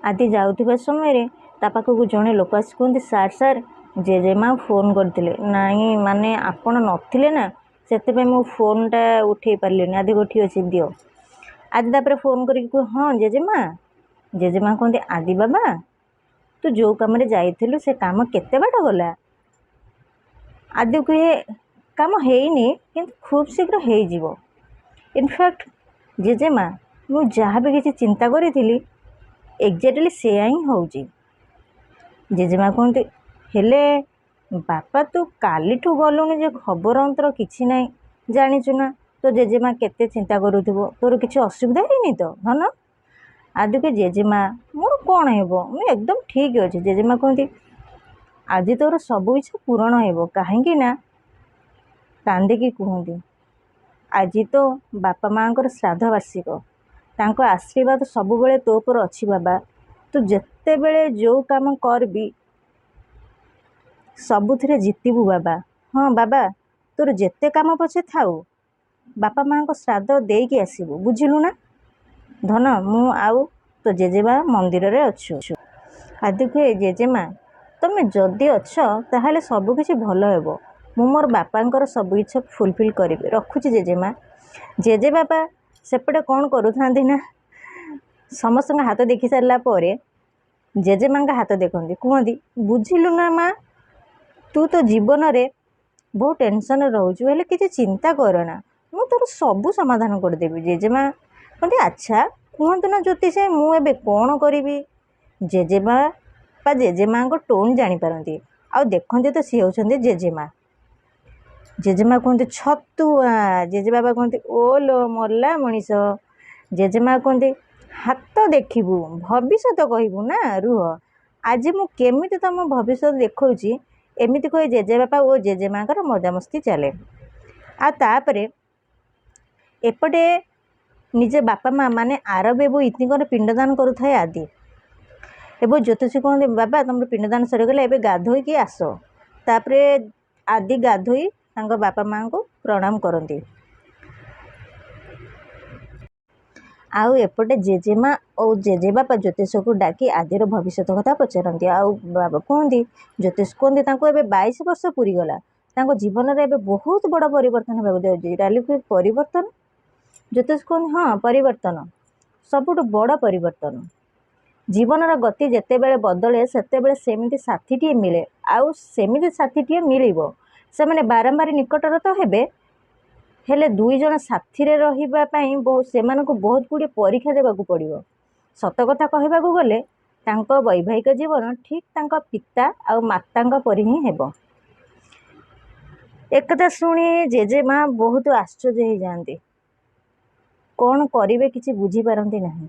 ଆଦି ଯାଉଥିବା ସମୟରେ ତା ପାଖକୁ ଜଣେ ଲୋକ ଆସି କୁହନ୍ତି, ସାର୍ ସାର୍, ଜେଜେମା ଫୋନ୍ କରିଥିଲେ। ନାଇଁ ମାନେ ଆପଣ ନଥିଲେ ନା, ସେଥିପାଇଁ ମୁଁ ଫୋନ୍ଟା ଉଠେଇ ପାରିଲିନି। ଆଦି କୁହେ, ଠିକ୍ ଅଛି ଦିଅ। ଆଦି ତାପରେ ଫୋନ୍ କରିକି କୁହେ, ହଁ ଜେଜେମା। ଜେଜେମା କୁହନ୍ତି, ଆଦି ବାବା, ତୁ ଯେଉଁ କାମରେ ଯାଇଥିଲୁ ସେ କାମ କେତେ ବାଟ ଗଲା? ଆଦି କୁହେ, କାମ ହେଇନି, କିନ୍ତୁ ଖୁବ୍ ଶୀଘ୍ର ହେଇଯିବ। ଇନଫ୍ୟାକ୍ଟ ଜେଜେମା, ମୁଁ ଯାହା ବି କିଛି ଚିନ୍ତା କରିଥିଲି ଏକ୍ଜାକ୍ଟଲି ସେୟା ହିଁ ହେଉଛି। ଜେଜେମା କୁହନ୍ତି, ହେଲେ ବାପା, ତୁ କାଲିଠୁ ଗଲୁଣି ଯେ ଖବର ଅନ୍ତର କିଛି ନାହିଁ। ଜାଣିଛୁ ନା ତୋ ଜେଜେମା କେତେ ଚିନ୍ତା କରୁଥିବ। ତୋର କିଛି ଅସୁବିଧା ହେଇନି ତ ଧନ? ଆଦି କୁହେ, ଜେଜେମା, ମୋର କ'ଣ ହେବ, ମୁଁ ଏକଦମ ଠିକ୍ ଅଛି। ଜେଜେମା କୁହନ୍ତି, ଆଜି ତୋର ସବୁ ଇଚ୍ଛା ପୂରଣ ହେବ। କାହିଁକି ନା କାନ୍ଦିକି କୁହନ୍ତି, ଆଜି ତୋ ବାପା ମାଆଙ୍କର ଶ୍ରାଦ୍ଧ ବାର୍ଷିକ। ତାଙ୍କ ଆଶୀର୍ବାଦ ସବୁବେଳେ ତୋ ଉପରେ ଅଛି ବାବା। ତୁ ଯେତେବେଳେ ଯେଉଁ କାମ କରିବି ସବୁଥିରେ ଜିତିବୁ ବାବା। ହଁ ବାବା, ତୋର ଯେତେ କାମ ପଛେ ଥାଉ, ବାପା ମାଆଙ୍କ ଶ୍ରାଦ୍ଧ ଦେଇକି ଆସିବୁ, ବୁଝିଲୁ ନା ଧନ? ମୁଁ ଆଉ ତୋ ଜେଜେମା ମନ୍ଦିରରେ ଅଛୁ। ଆଦି କୁହେ, ଜେଜେମା, ତମେ ଯଦି ଅଛ ତାହେଲେ ସବୁକିଛି ଭଲ ହେବ। ମୁଁ ମୋର ବାପାଙ୍କର ସବୁ ଇଚ୍ଛା ଫୁଲଫିଲ୍ କରିବି। ରଖୁଛି ଜେଜେମା। ଜେଜେବାପା ସେପଟେ କ'ଣ କରୁଥାନ୍ତି ନା, ସମସ୍ତଙ୍କ ହାତ ଦେଖି ସାରିଲା ପରେ ଜେଜେମାଙ୍କ ହାତ ଦେଖନ୍ତି। କୁହନ୍ତି, ବୁଝିଲୁ ନା ମା, ତୁ ତ ଜୀବନରେ ବହୁତ ଟେନସନ୍ରେ ରହୁଛୁ, ହେଲେ କିଛି ଚିନ୍ତା କରନା, ମୁଁ ତୋର ସବୁ ସମାଧାନ କରିଦେବି। ଜେଜେମା କୁହନ୍ତି, ଆଚ୍ଛା କୁହନ୍ତୁ ନା ଜ୍ୟୋତିଷେ, ମୁଁ ଏବେ କ'ଣ କରିବି? ଜେଜେମା ବା ଜେଜେମାଙ୍କ ଟୋନ୍ ଜାଣିପାରନ୍ତି, ଆଉ ଦେଖନ୍ତି ତ ସିଏ ହେଉଛନ୍ତି ଜେଜେମା। ଜେଜେମା କୁହନ୍ତି, ଛତୁଆ। ଜେଜେବାବା କୁହନ୍ତି, ଓ ଲୋ ମଲା ମଣିଷ। ଜେଜେମା କୁହନ୍ତି, ହାତ ଦେଖିବୁ ଭବିଷ୍ୟତ କହିବୁ ନା, ରୁହ, ଆଜି ମୁଁ କେମିତି ତମ ଭବିଷ୍ୟତ ଦେଖାଉଛି। ଏମିତି କହି ଜେଜେବାପା ଓ ଜେଜେମାଙ୍କର ମଜାମସ୍ତି ଚାଲେ। ଆଉ ତାପରେ ଏପଟେ ନିଜ ବାପା ମା ମାନେ ଆରବ ଏବଂ ଇତିଙ୍କର ପିଣ୍ଡଦାନ କରୁଥାଏ ଆଦି। ଏବଂ ଜ୍ୟୋତିଷୀ କୁହନ୍ତି, ବାବା, ତମର ପିଣ୍ଡଦାନ ସରିଗଲା, ଏବେ ଗାଧୋଇକି ଆସ। ତାପରେ ଆଦି ଗାଧୋଇ ତାଙ୍କ ବାପା ମାଆଙ୍କୁ ପ୍ରଣାମ କରନ୍ତି। ଆଉ ଏପଟେ ଜେଜେମା ଓ ଜେଜେବାପା ଜ୍ୟୋତିଷକୁ ଡାକି ଆଦିର ଭବିଷ୍ୟତ କଥା ପଚାରନ୍ତି। ଆଉ ବାବା କୁହନ୍ତି, ଜ୍ୟୋତିଷ କୁହନ୍ତି, ତାଙ୍କୁ ଏବେ 22 ବର୍ଷ ପୁରିଗଲା, ତାଙ୍କ ଜୀବନରେ ଏବେ ବହୁତ ବଡ଼ ପରିବର୍ତ୍ତନ ହେବାକୁ ଯାଉଛି। ରାଲି କୁହେ, ପରିବର୍ତ୍ତନ? ଜ୍ୟୋତିଷ କୁହନ୍ତି, ହଁ ପରିବର୍ତ୍ତନ, ସବୁଠୁ ବଡ଼ ପରିବର୍ତ୍ତନ। ଜୀବନର ଗତି ଯେତେବେଳେ ବଦଳେ ସେତେବେଳେ ସେମିତି ସାଥିଟିଏ ମିଳେ, ଆଉ ସେମିତି ସାଥିଟିଏ ମିଳିବ। ସେମାନେ ବାରମ୍ବାର ନିକଟର ତ ହେବେ, ହେଲେ ଦୁଇ ଜଣ ସାଥିରେ ରହିବା ପାଇଁ ସେମାନଙ୍କୁ ବହୁତ ଗୁଡ଼ିଏ ପରୀକ୍ଷା ଦେବାକୁ ପଡ଼ିବ। ସତ କଥା କହିବାକୁ ଗଲେ ତାଙ୍କ ବୈବାହିକ ଜୀବନ ଠିକ୍ ତାଙ୍କ ପିତା ଆଉ ମାତାଙ୍କ ପରି ହିଁ ହେବ। ଏକଥା ଶୁଣି ଜେଜେମା ବହୁତ ଆଶ୍ଚର୍ଯ୍ୟ ହେଇଯାଆନ୍ତି। କ'ଣ କରିବେ କିଛି ବୁଝିପାରନ୍ତି ନାହିଁ।